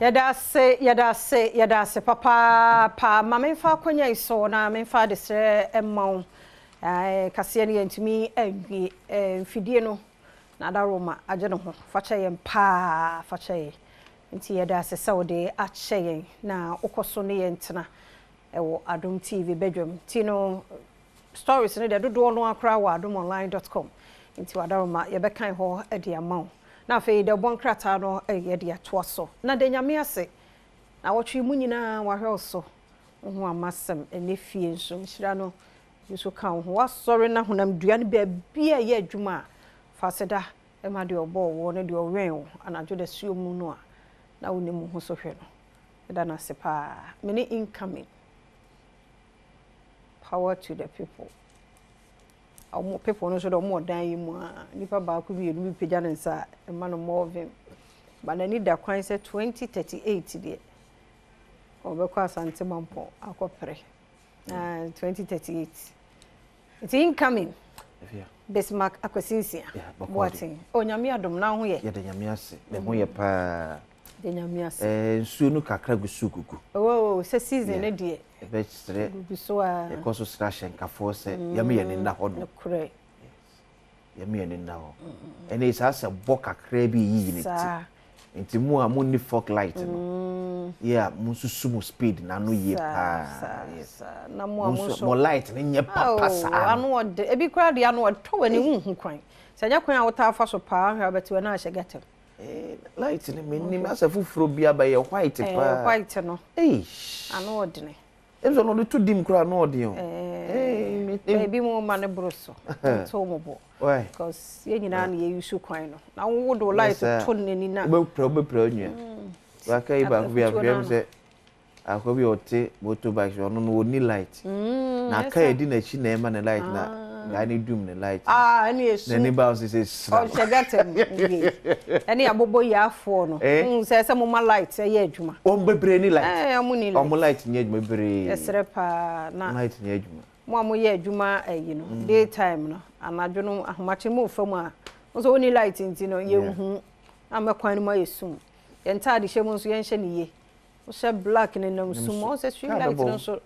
Yɛda ase, yɛda ase, yɛda ase papaapa. Ma memfa akonnwa yi so na memfa adesrɛ mma wo. Kaseɛ no yɛntumi anwie. Mfidie no na adaworoma agye ne ho. Fa kyɛ yɛn paa, fa kyɛ yɛn. Nti yɛda ase sɛ wode akyɛ yɛn na wokɔ so ne yɛn tena wɔ Adom TV badwam. Nti no stories no deɛ dodoɔ no ara koraa wɔ adomonline dot com. Nti w'adaworoma yɛbɛkan hɔ de ama wo. Na afei deɛ ɔbɔ nkrataa no yɛde atoa so. Na da Nyame ase nawɔtwe mu nyinaa wahwɛ wo so. Wo ho amma asɛm ɛnɛ fie nso nhyira no bi nso ka wo ho. Woasɔre na honam dua no baabi a ɛyɛ adwuma a, fa aseda ma deɛ ɔbɔɔ woɔ ne deɛ ɔwɛn wo anadwo dasuo mu no a na wonim wo ho so hwɛ no. Meda no ase paa. Me ne incoming. Power to the people. Ɔmo people no nso de ɔmo wɔ dan yi mu a nipa baako mmienu bi pagya ne nsa a ɛma no more vim. Ba n'ani da kwan sɛ 2038 deɛ ɔbɛkɔ Asante Mampɔn akɔpere. Uh, 2038. Nti incoming. Bismarck Akwasi Nsia. Boateng. Oh, Nyame adom na ho yɛ. Yɛda Nyame ase. Me ho yɛ paa. Yɛda Nyame ase. Eh, nsuo no kakra gu so gugu. Oh, sɛ season no deɛ. Yɛbɛsrɛ. Gugu so a. Yɛkɔ so srɛ ahyɛnkafoɔ sɛ yɛma yɛn ani nna hɔ nom. Nokorɛ. Yɛma yɛn ani nna hɔ. Ɛnna saa sɛ bɔ kakra bi yiyi ne ti. Nti mo a monni fog light no, yɛ a monsusu mo speed no ano yie paa. Yes. Na mo a mo nso. Mo light no nyɛ papa saa. Ano ɔde, ebi koraa deɛ ano ɔtɔ w'ani wonhu kwan. Sɛ ɛnyɛ kwan a wotaa fa so paa ahwɛ a wobɛte w'ani ahyɛ gutter mu. Eh, light no mennim, asɛ foforɔ bi aba yɛ white paa. Eh, white no. Eish. Ano ɔdene. Ebi sɛ ɔno ɔde to dim koraa ano ɔden o. Eh, ebi mo ma ne boro so. Nto mo bo. Why? Because yɛn nyinaa na yɛ use kwan no. Na wo de light to n'ani na. Wobɛpira wobɛpira onua. Waka yi baako bi ahwɛ m sɛ akɔ bi ɔte motorbike so ɔno no ɔni light. Na aka yɛ di n'akyi na ɛma ne light na guy ne dum ne light. Ah, ɛne esu. N'ani ba ɔsɛ sɛ sra. Ɔhyɛ gata mu yie. Ɛne abobo yaafoɔ no. Eh? Sɛ mo ma light ɛyɛ adwuma. Wɔn bebree ni light. Eh, wɔn ni light. Wɔn light nyɛ adwuma bebree. Ɛsrɛ paa na. Light nyɛ adwuma. Mo a moyɛ adwuma ayi no, day time no, anadwo no ahomakye mo fa mu a, mo nso wonni light nti no, yɛnhu. Ama kwan no mu ayɛ sum. Yɛn ntaade hyɛ mu nso yɛnhyɛ no yie. Wohyɛ black ne nam sum, wɔn sɛ street light no nso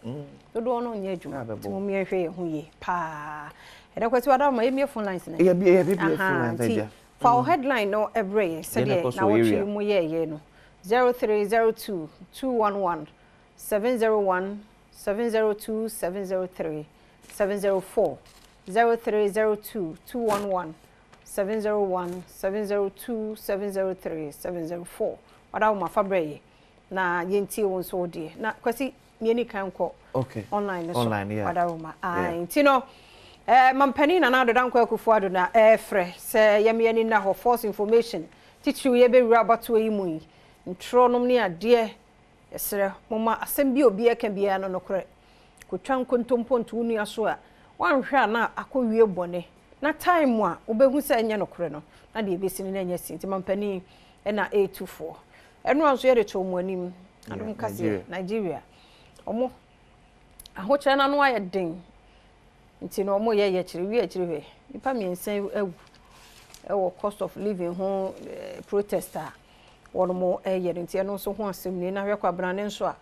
dodoɔ no nyɛ adwuma. Nti mo yɛnhwɛ yɛn ho yie paa. Ɛnɛ Kwasi wada ma yɛmmie phone lines no. Yɛbie phone lines Nti fa wo headline no brɛ yɛn sɛdeɛ nawɔtwe mu yɛɛyɛ no. 0302 211 701 702 703 704 0302 211 701 702 703 704. Wada wo ma fa brɛ yɛ na yɛntie wo nso wo deɛ. Na Kwasi yɛni kan kɔ online no so. Wada wo ma. Nti no mampanin Nana Addo Dankwa Akufo-Addo na ɛrefrɛ sɛ yɛma yɛni nna hɔ false information titiriw yɛbɛwura abatoɔ yi mu yi ntorɔ nom ne adeɛ. Yɛsrɛ, momma asɛm bi a obiara ka biara no nokorɛ. Kotwa nkontompo nto wo nua so a, woanhwɛ a na akɔwie bɔne. Na time a wobɛhu sɛ ɛnyɛ nokorɛ no, na deɛ ɛbɛsi no na ɛnyɛ si. Nti mampanin na ɛretu foɔ. Ɛno a nso yɛde too mo anim. Adom kaseɛ, Nigeria. Wɔn ahokyerɛ no ano ayɛ den. Nti no wɔyɛ yɛkyerɛ, wie akyire hwɛ. Nnipa mmiɛnsa awu wɔ cost of living ho protest a wɔn reyɛ no. Nti ɛno nso ho asɛm nie. Na hwɛ Kwabena ne nso a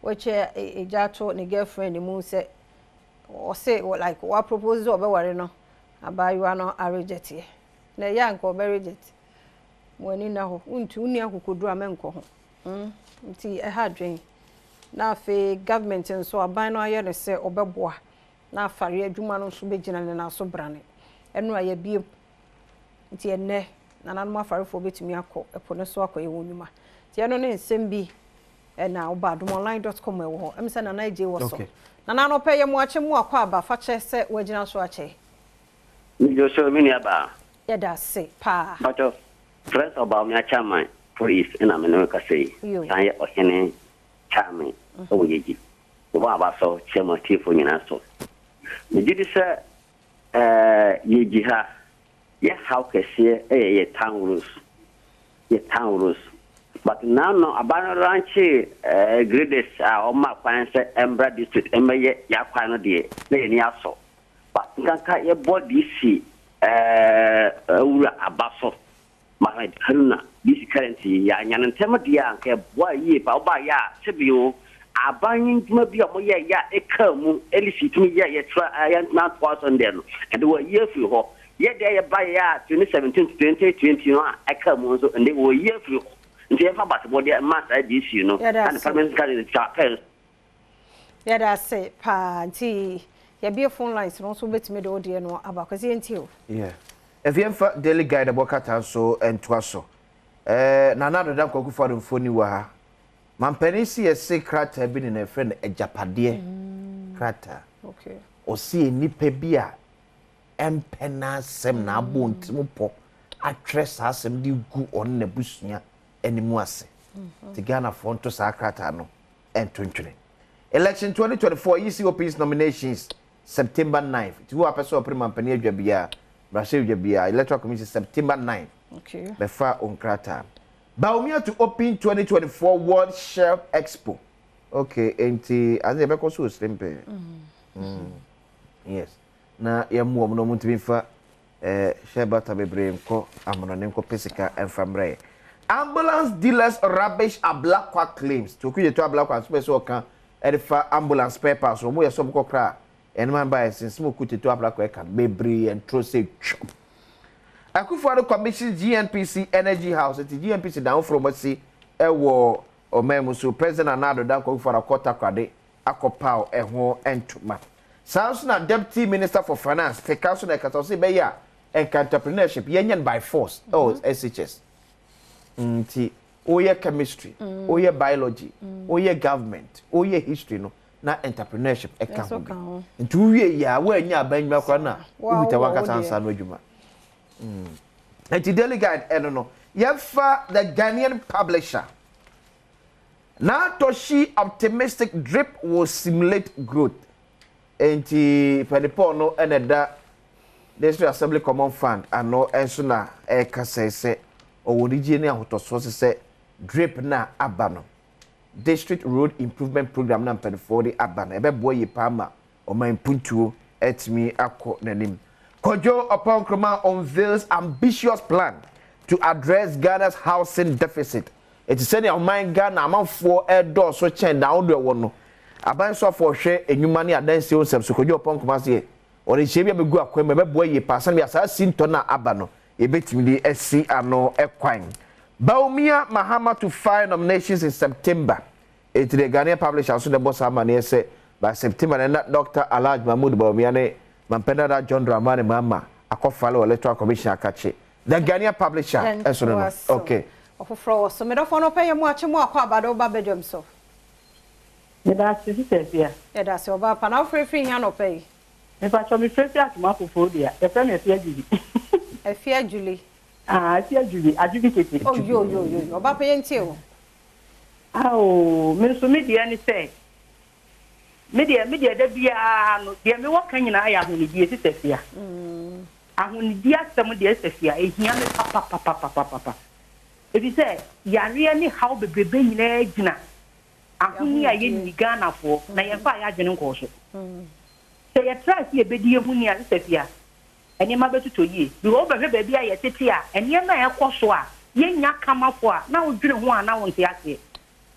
wakyɛ egya ato ne girlfriend mu sɛ ɔse like wa propose sɛ ɔbɛware no, abaayewa no arejecteɛ. Na ɛyɛ a nka ɔbɛ reject. Mo ani nna hɔ. Wontu wonni akokoduru a mɛnkɔ ho. Nti ɛha adwen. Na afei government nso aban no ayɛ no sɛ ɔbɛboa na afare adwuma no nso bɛgyina ne nan so brane. Ɛno a yɛabiem. Nti ɛnnɛ nananom afarefoɔ bɛtumi akɔ ɛpo no so akɔyɛ wɔn nnwuma. Nti ɛno ne nsɛm bi ɛna woba adomonline dot com ɛwɔ hɔ. Ɛm sɛ Nana Adjei wɔ so. Nana anɔpɛ yɛ mo akye mo akɔ aba fakyɛ sɛ woagyina so akyɛ. Medwo so me nua baa. Yɛda ase paa. Mpakyɛw, Prince Ɔbawomea Chairman for East ɛna me ne wo kasa yi, san yɛ ɔhene Chairman ɛwɔ Yegyi. Mebɔ aba so kyia mo atiefoɔ nyinaa so. Megye di sɛ Yegyi ha, yɛ haw kɛseɛ ɛyɛ yɛ town roads, yɛ town roads. But naano aban no lankyee graders a ɔma kwan sɛ ɛmbra district ɛmmɛyɛ yɛ akwan no deɛ na yɛn ani asɔ. But nkanka yɛbɔ DC wura aba so, Mohammed Haruna, DC. current yi, yɛannya no ntɛm deɛ a, anka ɛboaa yie paa. Wobaeɛ a, sɛbi o, aban ndwuma bi a wɔyɛeɛ a ɛkaa mu, LC tumi yɛeɛ tra a yɛantumi antoa so ndɛ no, ɛnde wɔayi afiri hɔ. Yɛ deɛ yɛbaeɛ a 2017 to 2020 no a ɛkaa mu nso, ɛnde wɔayi afiri hɔ. Nti yɛmfa abatebɔdeɛ mma saa DC no Yɛda na ne ase. parliamentary candidate twa pɛn so. Yɛda ase paa. Nti yɛabue phone lines no, wo nso wobɛtumi de wo deɛ no aba. Kwasi yɛntie o. Yeah. Afei yɛmfa Daily Guide ɛbɔ krataa nso ntoa so. Eh, Nana Addo Dankwa Akufo-Addo mfoni wɔ ha. Mampanin si yɛse krataa bi ne na yɛfrɛ no agyapadeɛ krataa. Okay. Ɔse nnipa bi a ɛmpɛ n'asɛm na abɔ wɔn tirim pɔ atwerɛ saa asɛm de gu ɔne n'abusua anim ase. Nti Ghanafoɔ nto saa krataa no nto ntwene. Election 2024 EC opens nominations September 9th. Nti wo a pɛ sɛ ɔpere mampanin adwa biara, mmarahyɛbadwa biara, Electoral Commission September 9th Okay. bɛfa wo nkrataa. Bawumia to open 2024 World Shell Expo. Okay, enti ade yɛbɛkɔ so wɔ Srem pɛɛ. Mm. Yes. Na yɛmmoa wɔn na wɔntumi mfa eh, shea butter bebree nkɔ amonɔne nkɔpɛ sika mfa mbrɛ yɛ. Ambulance dealers rubbish Ablakwa claims. Toku Yeto Ablakwa nso pɛ sɛ ɔka ɛde fa ambulance spare parts no. Wɔn yɛ sɛ wɔn kɔ kra a ɛnoma ba yɛ sen sɛ wɔku Teto Ablakwa ɛka no bebree yɛ ntoro sɛ twam. Akufo-Addo commissions GNPC Energy House nti GNPC dan foforɔ wɔn asi ɛwɔ ɔman mu so President Nana Addo Dankwa Akufo-Addo akɔ Takoradi akɔpaw ɛho ntoma. Saa nso na Deputy Minister for Finance Teka nso na ɛkasa ɔsɛ ɛbɛyɛ a nka entrepreneurship yɛnyɛ no by force ɛwɔ SHS. Nti woyɛ chemistry, woyɛ biology, woyɛ government, woyɛ history no na entrepreneurship ɛka ho bi. Nti wowie yɛ a woannya aban adwuma koraa na wokuta w'ankasa nsa ano adwuma. Nti Daily Guide ɛno no yɛmfa The Ghanaian Publisher. Na Toshi optimistic drip will simulate growth. Enti Paul no na ɛda District Assembly Common Fund ano nso na ɛreka sɛe sɛ ɔwɔ anigyeɛ ne ahotɔsoɔ sɛ sɛ drip no a aba no, District Road Improvement Programme no a mpanimfoɔ de aba no, ɛbɛboa yie paa ma ɔman mpuntuo atumi akɔ n'anim. Kojo Oppong Nkrumah unveils ambitious plan to address Ghana's housing deficit. Enti sɛnea ɔman Ghana amanfoɔ redɔɔso kyɛn dan ahodoɔ a ɛwɔ no, aban soafoɔ a ɔhwɛ nnwuma ne adansie ho nsɛm so, Kojo Oppong Nkrumah seɛ wɔde nhyehyɛeɛ bi abɛgu akwan mu a ɛbɛboa yie paa sɛnea saa sintɔ no a aba no yɛbɛtumi de asi ano kwan. Bawumia Mahama to file nominations in September. Enti The Ghanaian Publisher nso na ɛbɔ saa amanneɛ sɛ by September no na Dɔkta Alhaj Mahmood Bawumia ne Mampɛ Dada John Dramani Mahama akɔ file wɔ Electoral Commission akakye. The Ghanaian Publisher nso no no. Okay. Ɔfoforɔ wɔ so. Me dɔfoɔ no ɔpɛ yɛ mo akye mo akɔ aba de wo ba badwam so. Meda ase Sister Afia. Yɛda ase ɔbaa pa. Na wo frɛ firi he anɔpa yi? Mepakyɛw me frɛ firi Atwom Akofoɔ dua. Yɛfrɛ me Afia Julie. Afia Julie. Ah Afia Julie, Adwobi Tete. Oh yo yo yo yo, ɔbaa pa yɛntie wo. Aoo me nso me deɛ ne sɛ me deɛ me deɛ da biara no deɛ me wɔ ka nyinaa yɛ ahonidie Sister Afia. Ahonidie asɛm deɛ Sister Afia ɛhia me papapapapapa ɛfiri sɛ yareɛ ne haw bebrebe nyinaa gyina ahoni a yɛnni Ghanafoɔ na yɛmfaa yɛn adwene nkɔɔ so. Sɛ yɛtrae sɛ yɛbɛdi yɛn ho ni a Sister Afia nneɛma bɛtotɔ yie. Because wobɛhwɛ baabi a yɛtete a, nneɛma a ɛkɔ so a yɛnnya kamafo a, na wodwene ho a na wonte aseɛ.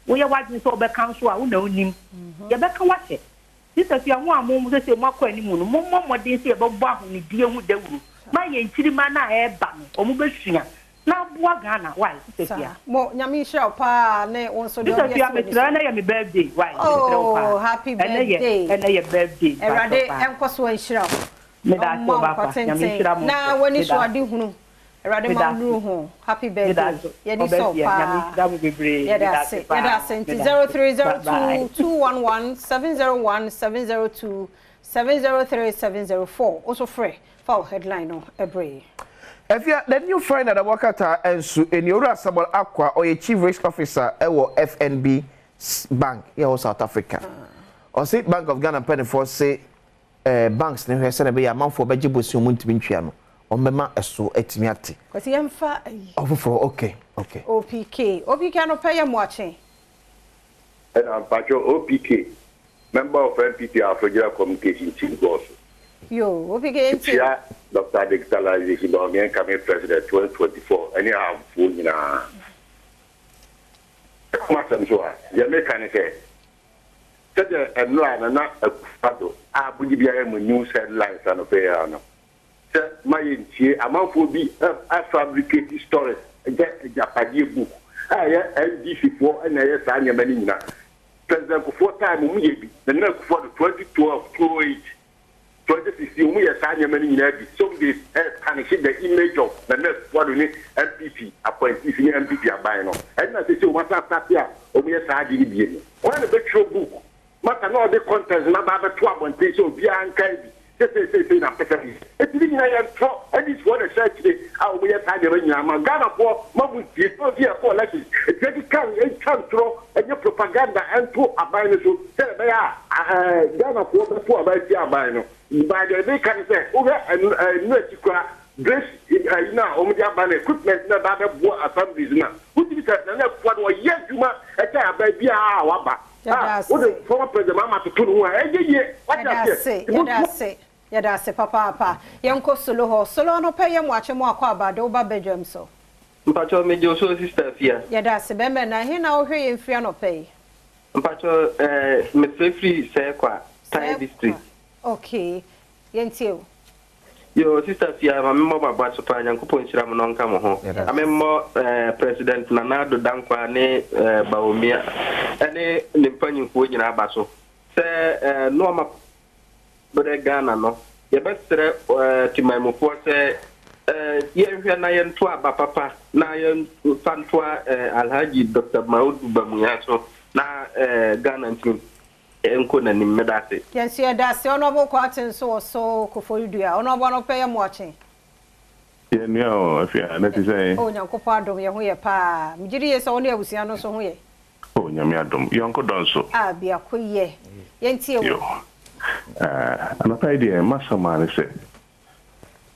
Woyɛ w'adwene sɛ wobɛka nso a, wo na wonim. Yɛbɛka wo ahyɛ. Sister Fia, mo a mo seesei moakɔ anim no, mommɔ mmɔden sɛ yɛbɛbɔ ahonidie ho dawuro ma yɛn nkyirimma no a ɛreba no, wɔbɛsua na aboa Ghana wai sister Fia. Saa. Mo, Nyame nhyira wo paa ne wo nso deɛ Sister wode Fia asi w'ani mesrɛ so. ɛnɛ yɛ me birthday wai mesrɛ wo Oh paa happy ɛnɛ yɛ birthday. ɛnɛ yɛ birthday mpakyɛw Awurade paa. nkɔ so nhyira wo. Meda Na ase ɔmma wo ɔba nkwa pa Nyame tenten nhyira mo na nso w'ani meda so ase ade hunu. Awurade meda ma wo ase nnuru ho. Happy meda birthday. ase Yɛni ɔba sɔ wo Fia Nyame paa. nhyira mo bebree Yɛda meda ase ase yɛda paa ase nti meda ase bye bye. 0302 211 701 702 703 704 wo nso frɛ fa wo headline no brɛ yɛn. Afia, the new friend that wakata nso ɛni Owura Samuel Akwa ɔyɛ Chief Risk Officer ɛwɔ FNB Bank yɛ wɔ South Africa. Ɔse Bank of Ghana mpaninfoɔ se eh, banks no hwɛ sɛnea ɛbɛyɛ amanfoɔ bɛgye bosea wɔn ntumi ntua no, wɔn bɛma ɛso atumi ate. Kwasi yɛmfa ayi. Ɔfoforɔ, okay, okay. OPK, OPK anɔpa yi amuakye. Ɛna mpakyɛw OPK, member of NPP Afrogyira Communication Team kɔɔ so. Yoo, OPK yɛntie wo. Mekyia Doctor Digitalization Bawumia incoming President 2024 ɛne Ahamfoɔ nyinaa. M'asɛm so a, deɛ meka ne sɛ, sɛdeɛ nnora Nana Akufo-Addo a mode bi ayɛ mo news headlines anɔpa yi ara no, sɛ ma yɛntie amanfoɔ bi afabricate stories sɛ agyapadeɛ book a ɛyɛ NDC foɔ na ɛyɛ saa nneɛma no nyina. President Kufuor time wɔn yɛ bi, Nana Akufo-Addo 2012, 2008, 2016 wɔn yɛ saa nneɛma no nyinaa bi sɛ wɔn de tarnish the image of Nana Akufo-Addo ne NPP appointees ne NPP aban no. Ɛna sɛ sɛ wɔn asa asase a wɔn yɛ saa ade no bie no. Wɔn na bɛtwerɛ book maka na ɔde contents no aba abɛto abɔnten sɛ obiara nkae bi sɛ seisei na mpɛ sɛ meyɛ. Enti ne nyinaa yɛ ntorɔ. NDC foɔ na ɛhyɛ akyire a wɔn yɛ saa nneɛma nyinaa ma Ghana foɔ ma mo ntie. Sɛ ɔsi yɛkɔ elections nti ɛkeka ntwa ntorɔ ɛnyɛ propaganda ɛnto aban no so sɛdeɛ ɛbɛyɛ a Ghana foɔ bɛto aba atia aban no. By deɛ meka ne sɛ wohwɛ ɛno akyi koraa Grace ayi no a wɔn de aba no equipment no a ɛba abɛboa assemblies no a wotumi sɛ Nana Akufo-Addo ɔyɛ adwuma ɛkyɛn aban biara a waba. Yɛda ase. Wode former president Mahama toto ne ho a, ɛnyɛ yie. Wate Yɛda aseɛ? ase, Nti yɛda montoa. ase, yɛda ase papaapa. Yɛnkɔ Solo hɔ. Solo anɔpa yi yɛ mo akye mo akɔ aba de wo ba badwam so. Mpakyɛw megye wo so sister Afia. Yɛda ase bɛmɛ na ɛhe na wohwɛ yɛn firi anɔpa yi? Mpakyɛw eh mefrɛ firi Sɛɛkwa, Tain Sɛɛkwa, district. okay yɛntie wo. Yoo sister Fia ma me mmɔ mo abaso paa Nyankopɔn nhyira mo na ɔnka mo ho. Ma me mmɔ eh President Nana Addo Dankwa ne eh Bawumia ɛne ne mpanyinfoɔ nyinaa aba so sɛ eh nnoɔma brɛ Ghana no yɛbɛsrɛ eh temanmufoɔ sɛ eh yɛnhwɛ na yɛnto aba papa na yɛnfa ntoa eh Alhaji Doctor Maudu Bawumia so na eh Ghana ntumi nkɔ n'anim. Meda ase. Yɛn nso yɛda ase Honourable Kwarteng nso wɔ so Koforidua Honourable anɔpa yi Amoakye. Yɛn nua o, Afia, na ɛte sɛn? Oh Nyankopɔn adom yɛn ho yɛ paa. Megye di yie sɛ wo ne abusua no nso ho yɛ. Oh Nyame adom. Yɔnko dɔ nso. Ah biako yɛ. Yɛntie wo. Yo. Eh, anɔpa yi deɛ m'asɛm ara ne sɛ,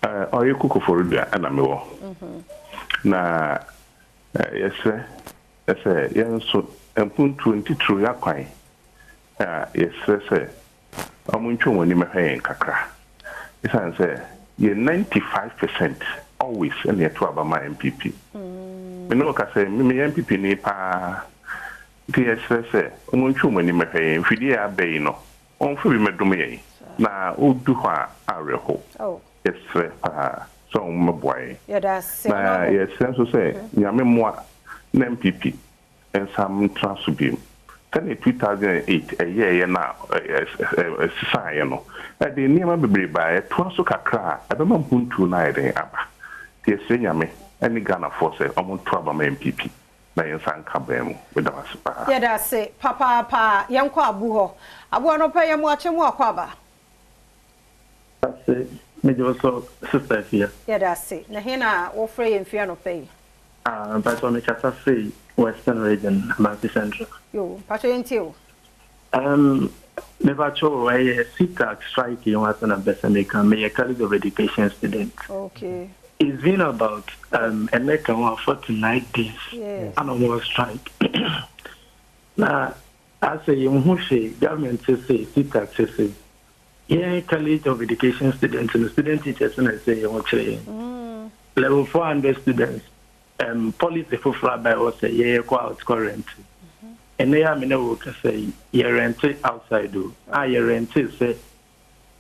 eh, Ɔyeku Koforidua na mewɔ. Na eh, yɛsrɛ sɛ yɛn nso mpuntuo ntitiriw y'akwan a yɛsrɛ sɛ wɔntwe wɔn ani mmɛhwɛ yɛn kakra esiane sɛ yɛn 95 percent always na yɛto aba ma NPP. Me ne wo kasa yi, me meyɛ NPP ni paa nti yɛsrɛ sɛ wɔntwe wɔn ani mmɛhwɛ yɛn. Mfidie a aba yi no, wɔmfa bi mmɛdom yɛn na wodu hɔ a awerɛho. Yɛsrɛ paa sɛ wɔmmɛboa yɛn. Na yɛsrɛ nso sɛ Nyame mmoa na NPP nsa ntra so bio. Sɛnea 2008 ɛyɛeɛ no a ɛsesaeɛ no, ɛde nneɛma bebree baeɛ. Ɛtoa so kakra a, ɛbɛma mpuntuo no ayɛ dɛn aba. Nti yɛsrɛ Nyame ne Ghanafoɔ sɛ wɔnto aba ma NPP na yɛn nsa nka bɛn mu. Meda mo ase paa. Yɛda ase papaapa. Yɛnkɔ Abu hɔ. Abu anɔpa yi yɛmoakye mo akwaaba. Ase, megye wo so sister Afia. Yɛda ase. Na he na wofrɛ yɛn firi anɔpa yi? Ah, mpakyɛw me kasa firi Western Region, Amanfi Central. Yoo, mpakyɛw yɛntie wo. Um, mepakyɛw o, ɛyɛ CTAG strike yi ho asɛm na mepɛ sɛ meka. Meyɛ College of Education student. Okay. It's been about um, ɛnɛ ka ho a 49 days Yes. ana wɔn wɔ strike. Na asɛ yɛn ho hwee, government sese, CTAG sese. Yɛn College of Education students no, student teachers na ɛsɛ yɛn ho kyerɛ yɛn. Level 400 students, um, policy foforɔ aba ɛwɔ sɛ yɛyɛ kɔ out kɔ rent. Ɛnɛ yɛ a me ne wo kasa yi, yɛ rente outside o. A yɛ rente sɛ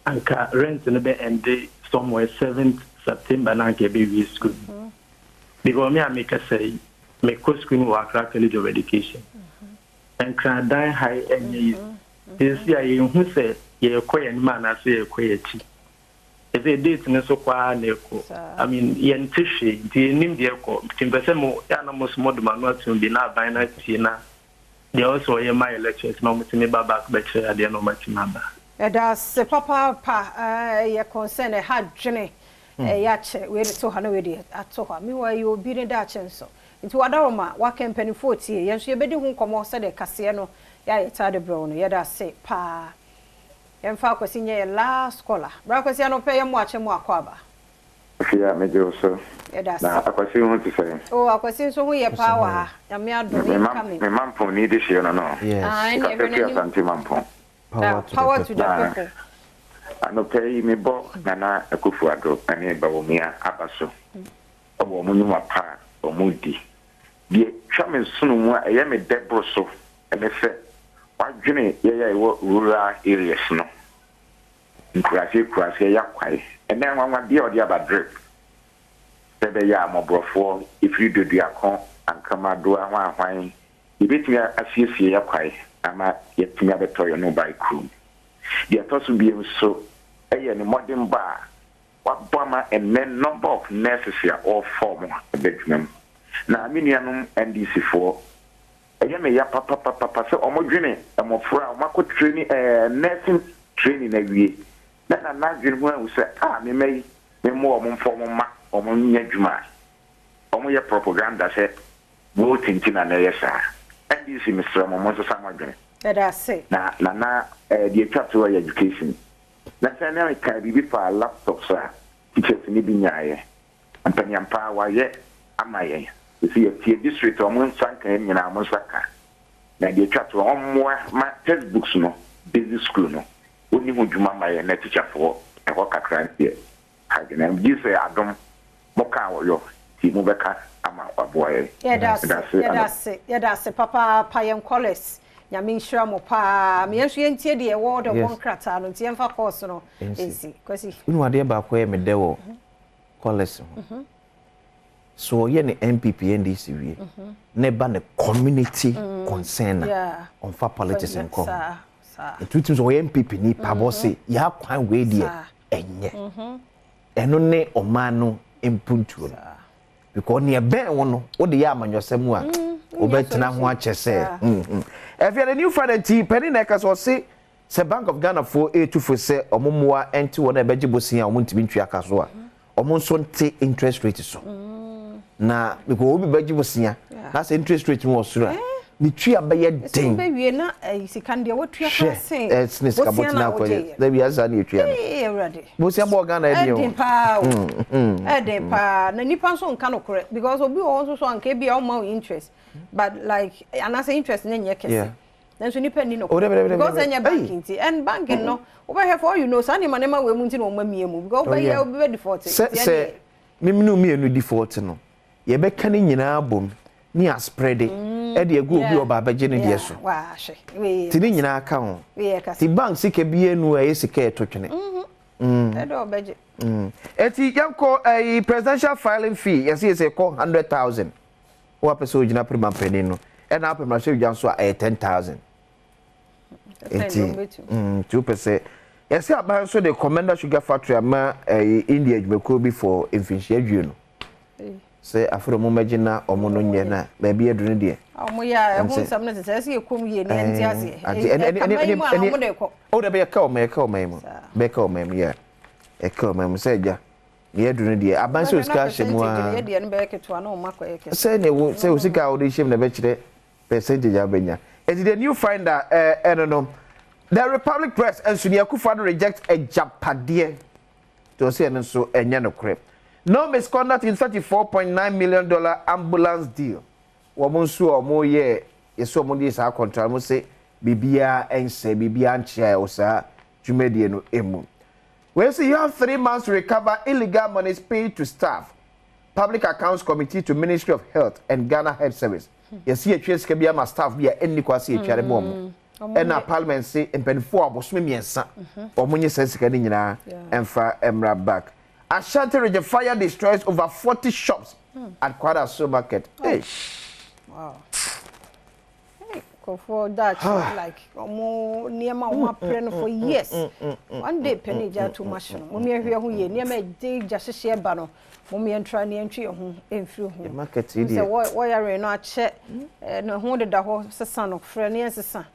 anka rent no bɛ ɛnde somewhere 7th September na anka ɛbɛwie school. Because me a me kasa yi, mekɔ school no wɔ Accra College of Education. Nkradan ha yi ɛnyɛ easy. Seesei a yɛnhu sɛ yɛrekɔ yɛn anim anaasɛ yɛrekɔ yɛn akyi. Seesei date no nso kɔ ara na ɛkɔ. I mean yɛnte hwee nti yɛnnim deɛ ɛkɔ. Nti mpɛ sɛ mo yɛ a na mo nso mode mo ano atom bi na aban no atie na deɛ ɛwɔ sɛ ɔyɛ ma yɛ lecturers na wɔtumi ba back bɛkyerɛ adeɛ na wɔatumi aba. Yɛda ase papaapa ɛyɛ concern ɛha adwene ɛyɛ akyɛ wei de to ha na wei de ato hɔ a meanwhile ɛyɛ obi ne daakye nso nti wadaroma waka mpaninfoɔ tie yɛn nso yɛbɛdi ho nkɔmmɔ sɛdeɛ kaseɛ no yɛ a yɛtaa de brɛ wo no yɛda ase paa yɛmfa Akwasi nyɛ yɛn last caller bra Akwasi anɔpɛ yɛ mo akyɛ mo akɔ aba. Afia megye wo so. Yɛda Na ase. Akwasi ho te sɛn? Oh Akwasi nso ho yɛ paa wɔ ha Nyame adom Me ma incoming. me mampɔn ni dehyeɛ no no. Yes. Ah ɛnneɛ Mekasa hwɛ firi n'anim. Asante Mampɔn. Power to the Power to people. the Na people. anɔpa yi mebɔ Nana Akufo Addo ne Bawumia aba so wɔ wɔn nnwuma pa a wɔredi. Deɛ ɛtwa me nsono mu a ɛyɛ me dɛ boro so ne sɛ wadwene yɛn a yɛwɔ rural areas no, nkuraase nkuraase ɛyɛ akwae. Ɛnnɛ anwanwadeɛ a ɔde aba drip sɛ ɛbɛyɛ a mmɔborɔfoɔ ɛfiri Doduako, Ankrama, Doa, hwan hwan, yɛbɛtumi asiesie yɛn kwae ama yɛatumi abɛtɔ yɛn nnɔbae kurom. Deɛ ɛtɔ so bio nso yɛ ne mmɔdenbɔ a wabɔ ama ɛnnɛ number of nurses a wɔrefa wɔn aba adwuma mu. Na me nuanom NDC foɔ, ɛyɛ me ya papapapapa sɛ wɔdwene mmɔfra a wɔakɔ training ɛɛ nursing training awie na Nana adwene ho ahu sɛ ah me mma yi me mmoa wɔn mfa wɔn mma wɔn nyɛ adwuma a wɔyɛ propaganda sɛ vote nti na na ɛyɛ saa. NDC mesrɛ mo monsesa mo adwene. Yɛda ase. Na Nana ɛɛ deɛ ɛtwa toɔ yɛ education. Na sɛ na mekaa biribi faa laptops a teachers no bi nyaeɛ. Ampaniampa ara wɔayɛ ama yɛn. Seesei yɛte district a wɔn nsa nka yɛn nyinaa wɔn nsa ka. Na deɛ ɛtwa toɔ, wɔmmoa ma textbooks no basic school no wɔnni ho dwuma mma yɛn na tikyafoɔ ɛhɔ kakra no deɛ ha adwene. Megye di sɛ adom mokaa wɔyɔ nti mobɛka ama wɔaboa yɛn. Yɛda ase, Medase yɛda anɔpa. ase, yɛda ase papaapa yɛn callers. Nyame nhyira mo paa. Me yɛn nso yɛntie deɛ ɛwɔ dɛ bɔ nkrataa no nti yɛmfa course no nsi. Kwasi. Wonim adeɛ baako a ɛyɛ me dɛ wɔ callers ho? So ɔyɛ ne NPP NDC wie na ɛba ne community concern a ɔmfa politics nkɔ ho. Nti wotumi sɛ ɔyɛ NPP ni pabɔ se yɛ akwan wei deɛ ɛnyɛ. Ɛno ne ɔman no mpuntuo no. Because nea ɛbɛn wo no, wode yɛ amanyɔsɛm a, wobɛtena ho akyɛ sɛ. Ɛfia the new Friday nti panin na ɛka sɛ ɔse sɛ Bank of Ghana foɔ ɛretu fo sɛ wɔn mmoa nte wɔn a ɛbɛgye bosea a wɔn ntumi ntua ka so a, wɔn nso nte interest rate so. Na because obi bɛgye bosea na sɛ interest rate no wɔ soro a, ne tua bɛyɛ den. Wobɛwie na sika no deɛ woatua koraa sen bosea no a wogyeeɛ. Dabi asa na yɛtua no. Bosea bɔɔ Ghana ɛdeɛ o. Ɛden paa o. Ɛden paa. Na nipa nso nka nokorɛ because obi wɔ hɔ nso so anka ebi a ɔmma wo interest but like anaasɛ interest no nyɛ kɛse. Nanso nipa nni nokorɛ because ɛnyɛ bank nti and bank no wobɛhwɛ for all you know saa nneɛma nneɛma wei mu nti na wɔn amia mu because wobɛyɛ obi bɛ default. Sɛ sɛ memene mmienu default no yɛbɛka ne nyinaa bom ne asprɛde ɛde agu obi ɔba abɛgye ne deɛ so ti ne nyinaa ka ho ti bank sika bi enu a ɛyɛ sika ɛto twene. Eti yɛnkɔ ɛyi presidential filing fee yɛsɛ yɛsɛ kɔ 100,000 wo apɛ sɛ ogyina pere mampanin no ɛna apɛ mmarahyɛ dwa nso a ɛyɛ 10,000 nti nti wopɛ sɛ yɛsɛ aban nso de Commander Sugar Factory ama ɛyi India adwumakuo bi for mfinhyia 20. Sɛ afei ɔmo mmɛgye na ɔmo no nyɛ na baabi aduru no deɛ. Ɔmo yɛ a ɛho nsɛm no te sɛ ɛsɛ yɛ kɔm yie ne yɛn ti aseɛ. Ɛka man mu a ɔmo de kɔ. O dabi ɛka ɔman ɛka ɔman mu bɛka ɔman mu yɛ ɛka ɔman mu sɛ agya ne yɛ aduru no deɛ aban sɛ osika ahyɛ mu aa. Yɛ deɛ no bɛyɛ ketewa na ɔmo akɔ yɛ kɛse. Sɛ ne wo sɛ osika a wɔde hyɛ mu na ɛbɛkyerɛ percentage a wobɛnya. Eti the new finder ɛno no the Republic Press nso ni Akufo-Addo reject agyapadeɛ. Nti ɔse ɛno nso ɛnyɛ nokorɛ. No misconduct in $34.9 million ambulance deal. Wɔn nso a wɔn yɛ yɛsɛ wɔn de saa contract no se biribiara ɛnsɛ biribiara nkyea ɛwɔ saa dwumadie no emu. Wei sɛ you have 3 months to recover illegal monies paid to staff. Public Accounts Committee to Ministry of Health and Ghana Health Service. Yɛsi yɛtwa sika bi ama staff bi a ɛnni kwa se yɛtwa de ma wɔn. Ɛna parliament se mpanimfoɔ a bosome 3 wɔn nye saa sika no nyinaa ɛmfa mmra back. Ashanti Region fire destroys over 40 shops at Kwadaso Market. Oh. Eish. Wow. Nkurɔfoɔ daakye like ɔmo nneɛma a ɔmo apere no for years. One day pɛ ne gya ato mu ahye no. Mo yɛhwɛ ho yie. Nneɛma a ɛde gya hyehyeɛ ba no, mo yɛntra ne yɛntwe yɛn ho mfiri ho. Market yi Sɛ deɛ. wɔyare no akyɛ ne ho deda hɔ sesa no frɛ ne yɛnsesa.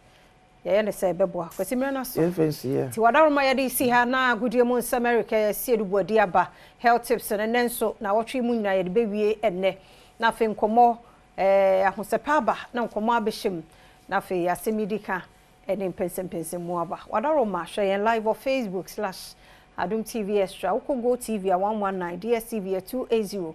Yɛyɛ ne sɛ ɛbɛboa. Kwasi mmerɛ no aso. Yɛmfa nsi yɛ. Nti wadaroma yɛde si ha na agodie mu nsɛm Eric ɛsi edubuadi aba health tips no nnɛ nso na awɔtwe mu nyinaa yɛde bɛwie ɛnnɛ. Na afei nkɔmmɔ ahosɛpɛ aba na nkɔmmɔ abɛhyɛ mu. Na afei asɛm yi di ka ɛne mpɛnsɛmpɛnsɛm mu aba. Wadaroma hwɛ yɛn live wɔ Facebook/AdomTV Extra. Wokɔ Go TV a 119, DSTV a 280.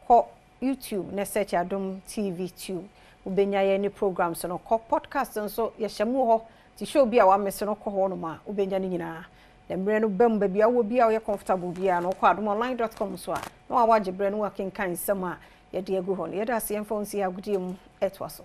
Kɔ YouTube na search Adom TV Tube. Wobɛnya yɛn ne programs no. Kɔ podcast nso yɛhyɛ mu wɔ hɔ. Ti show bi a wamese no kɔ hɔ nom a wobɛnya no nyinaa. Na mmerɛ no ba mu, baabi a wowɔ biara a woyɛ comfortable biara no, wokɔ adomonline dot com so a, na w'agye berɛ na woakenkan nsɛm a yɛde agu hɔ no. Yɛda ase, yɛmfa wo nsi yɛn agodie mu toa so.